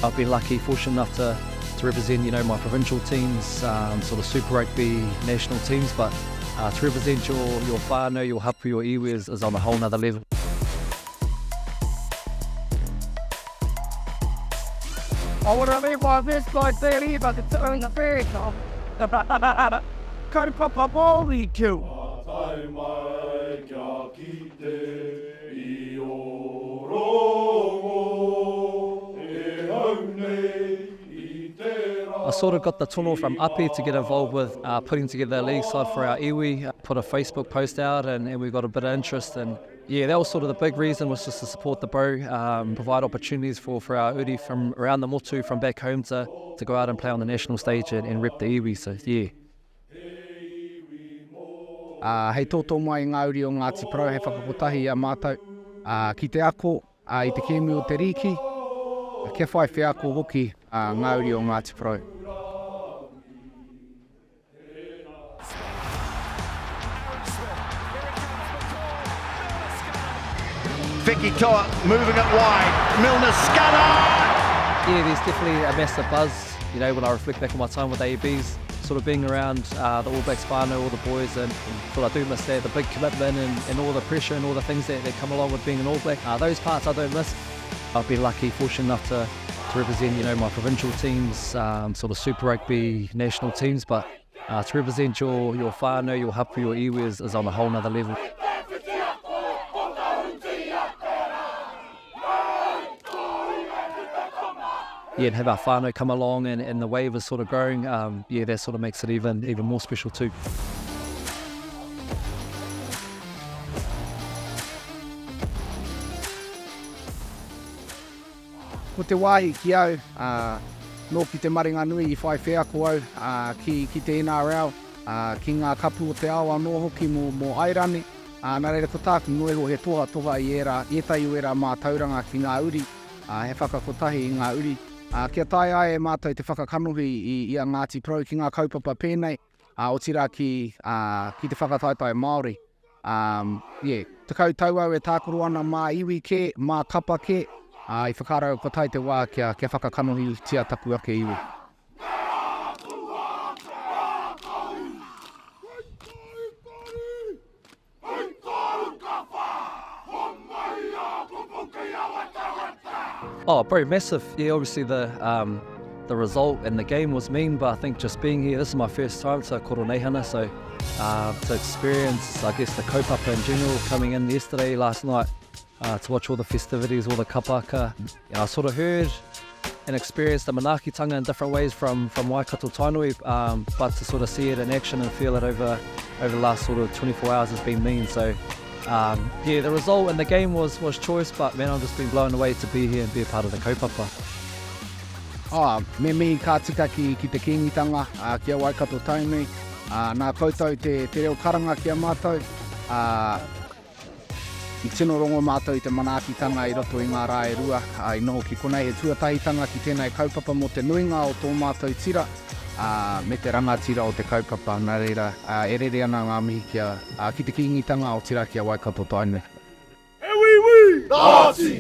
I've been lucky, fortunate enough to, to represent, you know, my provincial teams, um, sort of Super Rugby national teams, but uh, to represent your, your whānau, your hapu, your iwi is, is on a whole nother level. I want to leave my best guy there, but it's only the first. Kaupapa Māori too. Tae mai kia kite i ō rongo e hau nei i te rā. I sort of got the tono from Api to get involved with uh, putting together a league side for our iwi. Put a Facebook post out and, and we got a bit of interest and yeah, that was sort of the big reason was just to support the bro, um, provide opportunities for, for our uri from around the motu, from back home to, to go out and play on the national stage and, and rep the iwi. So yeah. Ā, hei tōtō mai i ngā uri o Ngāti Porou hei whakakotahi i a mātou, ā, ki te ako, ā, i te kēmu o te rīki, kia whai wheako hoki, ā, ngā uri o Ngāti Porou. Fekitoa moving it wide. Milner Skudder! Yeah, there's definitely a massive buzz, you know, when I reflect back on my time with AUBs, sort of being around uh, the All Blacks whānau, all the boys, and, and what I do miss that, the big commitment and, and all the pressure and all the things that, that come along with being an All Black. Uh, those parts I don't miss. I've been lucky, fortunate enough to, to represent, you know, my provincial teams, um, sort of Super Rugby national teams, but uh, to represent your, your whānau, your hapu, your iwi is, is on a whole nother level. Yeah, and have our whānau come along and, and the wave is sort of growing, um, yeah, that sort of makes it even, even more special too. Ko te wāhi ki au, ā, nōki te maringanui i whai wheako au, ā, ki, ki te NRL, ā, ki ngā kapu o te ao anō hoki mō, mō Airani, ā, nā reira ko tāku noa iho he tohatoha i ērā, ētahi o ērā mātauranga ki ngā uri, ā, he whakakotahi i ngā uri, ā, kia taea ai e mātou te whakakanohi i, i a Ngāti Porou ki ngā kaupapa pēnei, ā, otirā ki, ā, ki te whakataetae Māori. Ā, yeah, 10 tau au e tākaro ana mā iwi kē, mā kapa kē, ā, i whakaaro au kua tae te wā kia, kia whakakanohitia taku ake iwi. Oh, bro, massive. Yeah, obviously the um, the result and the game was mean, but I think just being here, this is my first time to Koroneihana, so uh, to experience, I guess, the kaupapa in general coming in yesterday, last night, uh, to watch all the festivities, all the kapaka. You know, I sort of heard and experienced the manaakitanga in different ways from, from Waikato Tainui, um, but to sort of see it in action and feel it over, over the last sort of 24 hours has been mean. So, um, yeah, the result in the game was, was choice, but man, I've just been blown away to be here and be a part of the kaupapa. Ā, me mihi ka tika ki, ki te Kīngitanga, ā, ki a Waikato Tainui, ā, nā koutou te, te reo karanga ki a mātou, ā, i tino rongo mātou i te manaakitanga i roto i ngā rā e rua, ā, i noho ki konei he tuatahitanga ki tēnei kaupapa mō te nuinga o tō mātou tira, ā, me te rangatira o te kaupapa, nā reira, ā, e rere ana ngā mihi ki a, ā, ki te Kīngitanga, otirā ki a Waikato Tainui. He wīwī! Nāti!